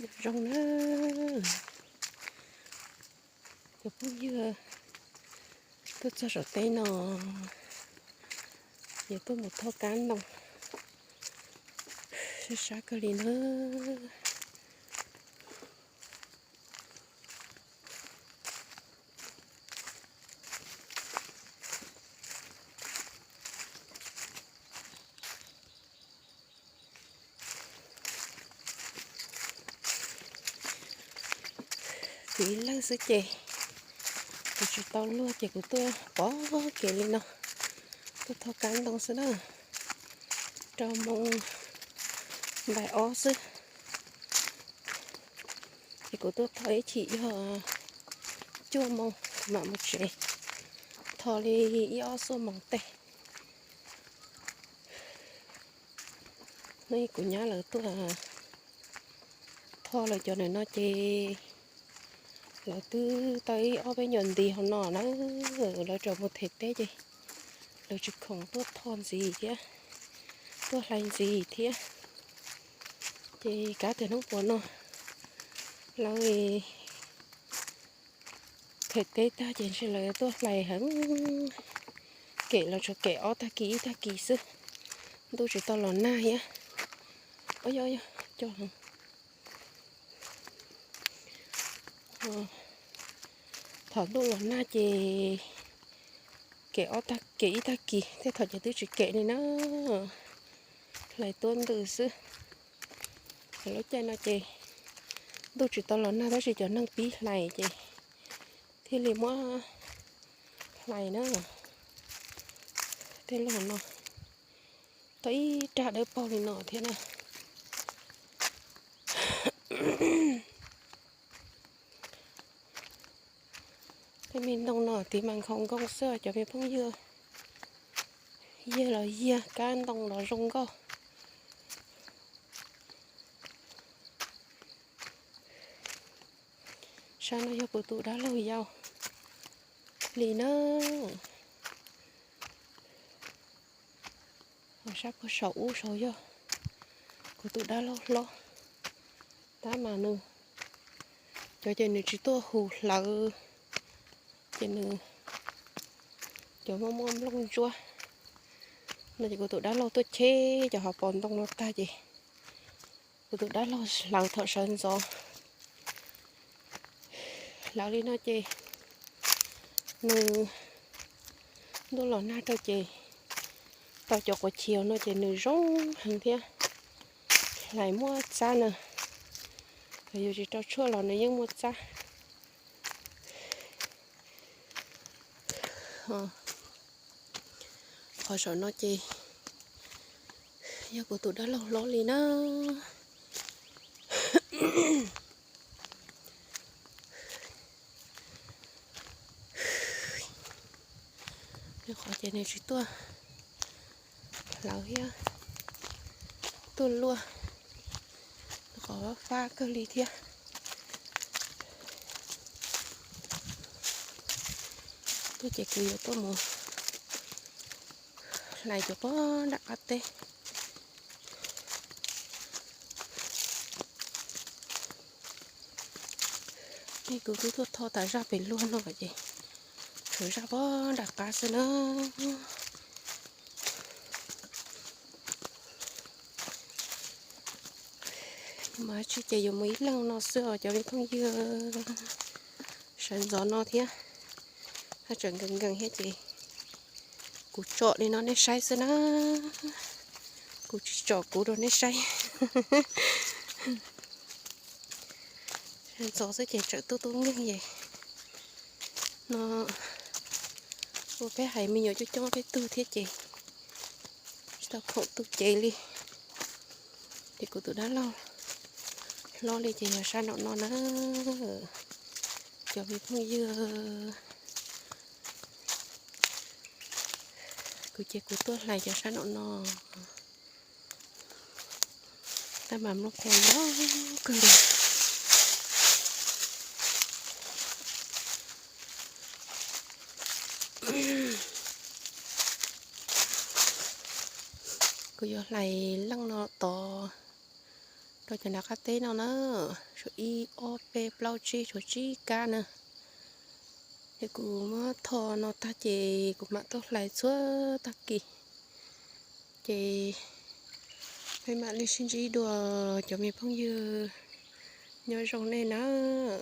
Zoo na, cov phooj ywg, tuaj txog saum teb no, yuav tuaj mus thauj kab ntoo, sab sab kawg li na. Kuv ib leeg xwb ces kuv tsis tau luag ces kuv tuaj pom kev li no, tuaj thauj kab ntoo xwb na. Rau moos npaim ob xwb, ces kuv tuaj thauj ib chim yog cuaj moos mam mus tsev, thauj li ib ob xuaj moos tej. Hnub kuv nyab lawv tuaj thauj lawv cov ntawm no ces lawv twb tau ib ob peb nyuag nti hauv no na, lawv rov mus them teb ces lawv tsis khoom tuaj thauj ntxiv thiab, tuaj hlais ntxiv thiab. Ces kav tias hnub puas no lawv them teb tag ces ntshe lawv tuaj hlais heev, kem los tsuas kem ob tag kis ib tag kis xwb, ntuj tsis tau los nag thiab. Os, yog, yog, coj thaum ntuj los nag ces kem ob tag, kem ib tag kis, tej thaum ces twb tsis kem li na, hlais tuab ntws xwb. Lub caij no ces ntuj tsis tau los nag tab sis cov neeg pib hlais ces thiaj li muab hlais na. Tej lub no tau ib rag dawb paug li no thiab na. Tej me ntoo no tiv mas nkhaus nkoos xwb cov me phooj ywg. Yag los yag, kab ntoo los zoo nkauj. Sab no yog kuv tus dab laug yau li na. Sab puag saum ub saud yog kuv tus dab laug hlob, tab mas nws, cov ces nws tsis tuaj hu hlawv, ces nws cov muaj muaj nplooj ntsuab no ces kuv tus dab laug tuaj cheb cov hauv paus ntoo no tag ces kuv tus dab laug hlawv thaum sawv ntxov. Hlawv li no ces nws, ntuj los nag rau ces tau cov quav chios no ces nws zoo heev thiab, hlais muaj txab na. Yus tsis rau tshuaj los nws yeej muaj txab. Qhov saum no ces yog kuv tus dab laug hlob li na. Qhov ces nws tsis tuaj hlawv thiab, tuaj luaj, qhov fab kawg li thiab. Tuaj ces kuv yuav tuaj mus hlais cov pob nram qab teb. Kuv twb tuaj thauj tas zaj pem luag no ces tshuav zaj pob nram qab xwb na. Mas tsis ces yuav mus ib leeg no xwb os cov me phooj ywg. Sawv ntxov no thiab, haj tseem nkees nkees thiab ces kuv tsom li no nej saib xwb na. Kuv tsis tsom kuv rau nej saib. Sawv ntxov xwb ces tseem tuaj tuaj nkeeg es no ua peb hais me nyuam coob coob peb tug thiab ces tsis tau khoom tu cev li. Ces kuv tus dab laug hlob li ces yog sab nraum no na. Cov me phooj ywg, kuv ces kuv tuaj hlais cov sab nraum no, tab mas nplooj qhuav loj kawg li. Kuv yuav hlais leej no tod Cov nram qab teb no na, tshuav ib ob peb plaub tsib, tshuav tsib kab na. Ces kuv muab tho no tag ces kuv mam tuaj hlais txhua tag kis. Ces peb mam li sib ntsib dua cov me phooj ywg, nyob zoo nej nawb.